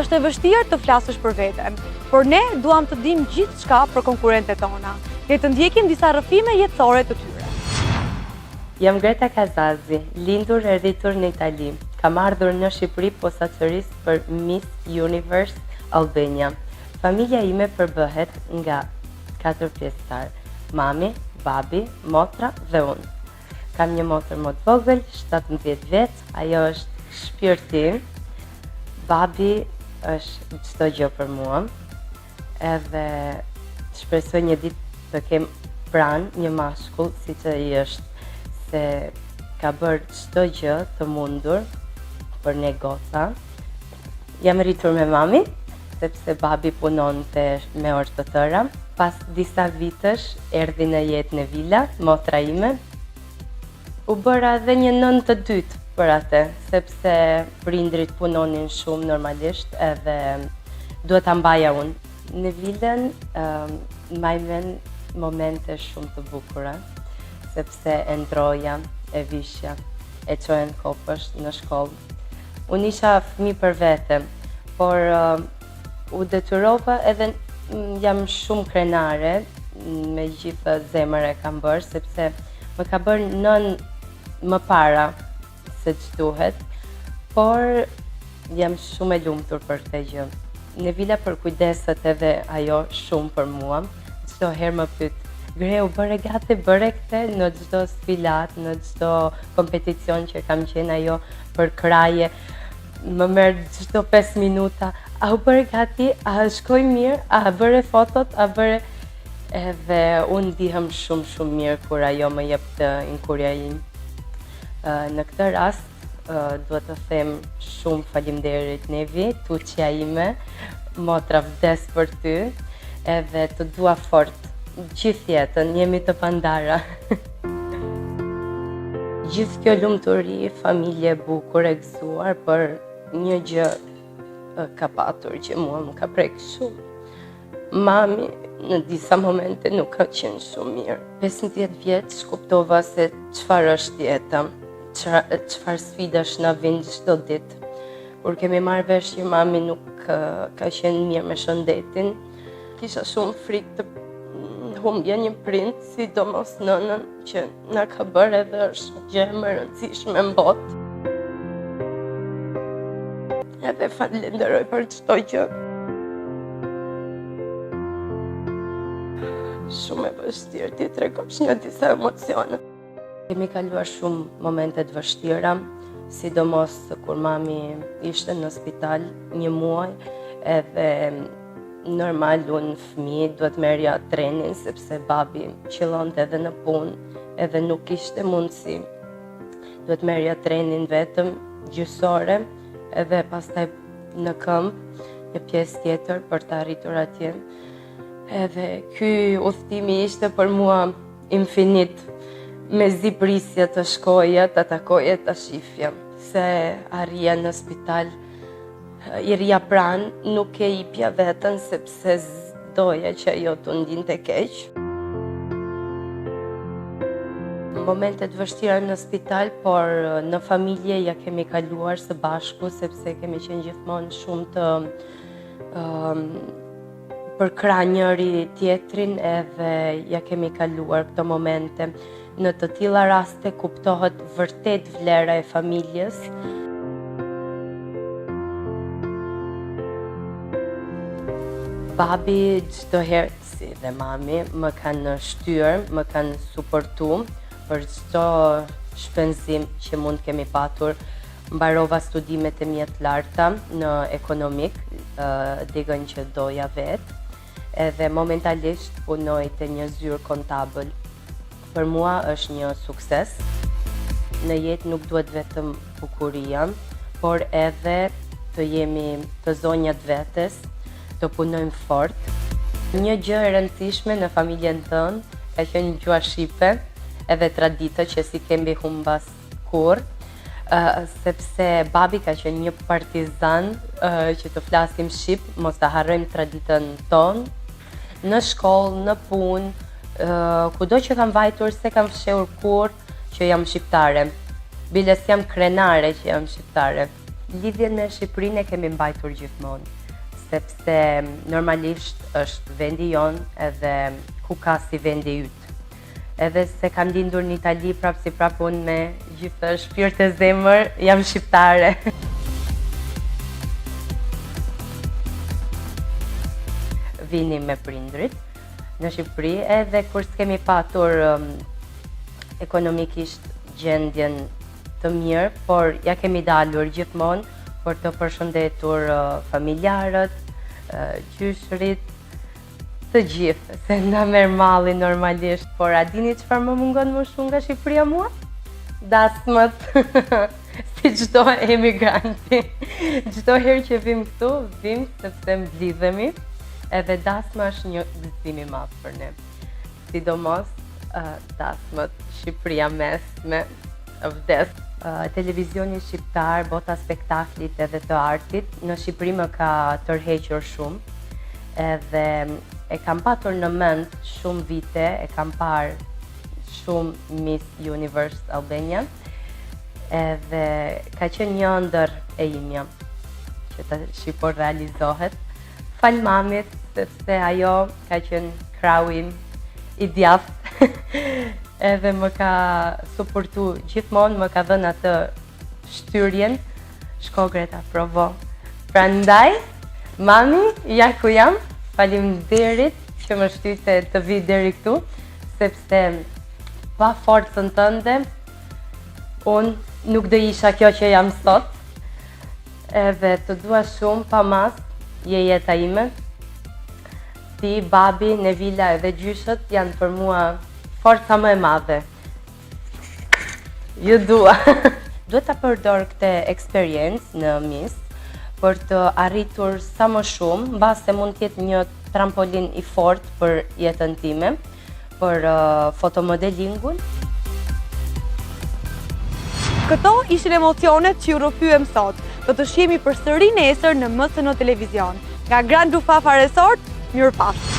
Është e vështirë të flasësh për veten, por ne duam të dimë gjithçka për konkurrentet tona. Le të ndjekim disa rrëfime jetësore të tyre. Jam Greta Kazazi, lindur e rritur në Itali. Kam ardhur në Shqipëri posaçërisht për Miss Universe Albania. Familja ime përbëhet nga katër pjesëtar, mami, babi, motra dhe unë. Kam një motër më të vogël, 17 vjeç, ajo është shpirti im. Babi është çdo gjë për mua. Edhe shpresoj një ditë të kem pranë një mashkull siç ai është se ka bërë çdo gjë të mundur për ne goca. Jam rritur me mami, sepse babi punonte me orë të tëra. Pas disa vitesh erdhi në jetë Nevila, motra ime. U bëra edhe një nënë të dytë për atë, sepse prindrit punonin shumë normalisht edhe duhet ta mbaja unë. Nevilën mbaj mend momente shumë të bukura, sepse e ndroja, e vishja, e çoja në kopësht, në shkollë. Unë isha fëmijë për vete, por uh, u detyrova edhe jam shumë krenare me gjithë zemër e kam bërë, sepse më ka bërë nënë më para se ç'duhet, por jam shumë e lumtur për këtë gjë. Nevila përkujdeset edhe ajo shumë për mua, çdo herë më pyet, Gre, u bëre gati, bëre këtë në çdo sfilatë, në çdo kompeticion që kam qenë ajo përkrahje, më merr çdo 5 minuta, a u bëre gati, a shkoi mirë, a bëre fotot, a bëre... Edhe unë ndihem shumë shumë mirë kur ajo më jep këtë inkurajim. Në këtë rast, duhet të them shumë faleminderit Nevi, tuçja ime, motra vdes për ty, edhe të dua fort gjithë jetën, jemi të pandara. Gjithë kjo lumturi, familje e bukur e gëzuar për një gjë ka patur që mua më ka prek shumë. Mami në disa momente nuk ka qenë shumë mirë. 15 vjeç kuptova se çfarë është jeta, çfarë sfidash na vijnë çdo ditë. Kur kemi marrë vesh që mami nuk ka qenë mirë me shëndetin, kisha shumë frikë të humbja një prind, sidomos nënën që na ka bërë edhe është gjë më e rëndësishme në botë. Edhe falenderoj për çdo gjë. Shumë e vështirë t'i tregosh një disa emocione. Kemi kaluar shumë momente të vështira, sidomos kur mami ishte në spital një muaj, edhe normal unë fëmijë duhet merrja trenin sepse babi qëllonte edhe në punë, edhe nuk kishte mundësi. Duhet merrja trenin vetëm gjysë ore, edhe pastaj në këmbë një pjesë tjetër për të arritur atje. Edhe ky udhëtimi ishte për mua infinit. Mezi prisja të shkoja, ta takoja, ta shifja. Se arrija në spital, i rrija pranë, nuk e jepja veten sepse s'doja që ajo të ndinte keq. Momente të vështira në spital, por në familje ia kemi kaluar së bashku, sepse kemi qenë gjithmonë shumë të um, përkrah njëri tjetrin edhe ia kemi kaluar këto momente. Në të tilla raste kuptohet vërtet vlera e familjes. Babi çdo herë si dhe mami më kanë shtyrë, më kanë suportu për çdo shpenzim që mund kemi patur. Mbarova studimet e mia të larta në ekonomik, degën që doja vetë, edhe momentalisht punoj te një zyrë kontabël. Për mua është një sukses. Në jetë nuk duhet vetëm bukuria, por edhe të jemi të zonjat vetes, të punojmë fort. Një gjë e rëndësishme në familjen tonë ka qenë gjuha shqipe, edhe tradita që s'i kemi humbas kurrë, sepse babi ka qenë një partizan që të flasim shqip, mos të harrojmë traditën tonë, në shkollë, në punë, kudo që kam vajtur, s'e kam fshehur kurrë që jam shqiptare. Biles jam krenare që jam shqiptare. Lidhjen me Shqipërinë e kemi mbajtur gjithmonë. sepse normalisht është vendi jonë edhe ku ka si vendi yt. Edhe se kam lindur në Itali, prapë si prapë unë me gjithë shpirt e zemër, jam shqiptare. Vinim me prindrit në Shqipëri, edhe kur s'kemi patur um, ekonomikisht gjendjen të mirë, por ia kemi dalur gjithmonë për të përshëndetur uh, familjarët, uh, gjyshrit, Të gjithë, se na merr malli normalisht, por a dini çfarë më mungon më shumë nga Shqipëria mua? Dasmët, si çdo emigranti. Çdo herë që vim këtu, vim sepse mblidhemi, edhe dasma është një gëzim i madh për ne. Sidomos uh, dasmët Shqipëria mesme vdes. Uh, televizioni shqiptar, bota spektaklit edhe të artit, në Shqipëri më ka tërhequr shumë. Edhe e kam patur në mend shumë vite, e kam parë shumë Miss Universe Albania. Edhe ka qenë një ëndërr e imja që tashi po realizohet. Falë mamit, sepse ajo ka qenë krahu im i djathtë edhe më ka suportu gjithmonë, më ka dhënë atë shtyrjen, shko Greta, provo. Prandaj, mami, ja ku jam, faleminderit që më shtyte të vij deri këtu, sepse pa forcën tënde, unë nuk do isha kjo që jam sot, Edhe të dua shumë pa masë, je jeta ime. Ti, babi, Nevila edhe gjyshët janë për mua forca më e madhe. Ju dua. Duhet ta përdor këtë eksperiencë në Miss për të arritur sa më shumë, mbase mund të jetë një trampolin i fortë për jetën time. për uh, fotomodelingun. Këto ishin emocionet që ju rrëfyem sot. Do të shihemi përsëri nesër në MSN Televizion. Nga Grand Lufafa Resort, mirupafshim!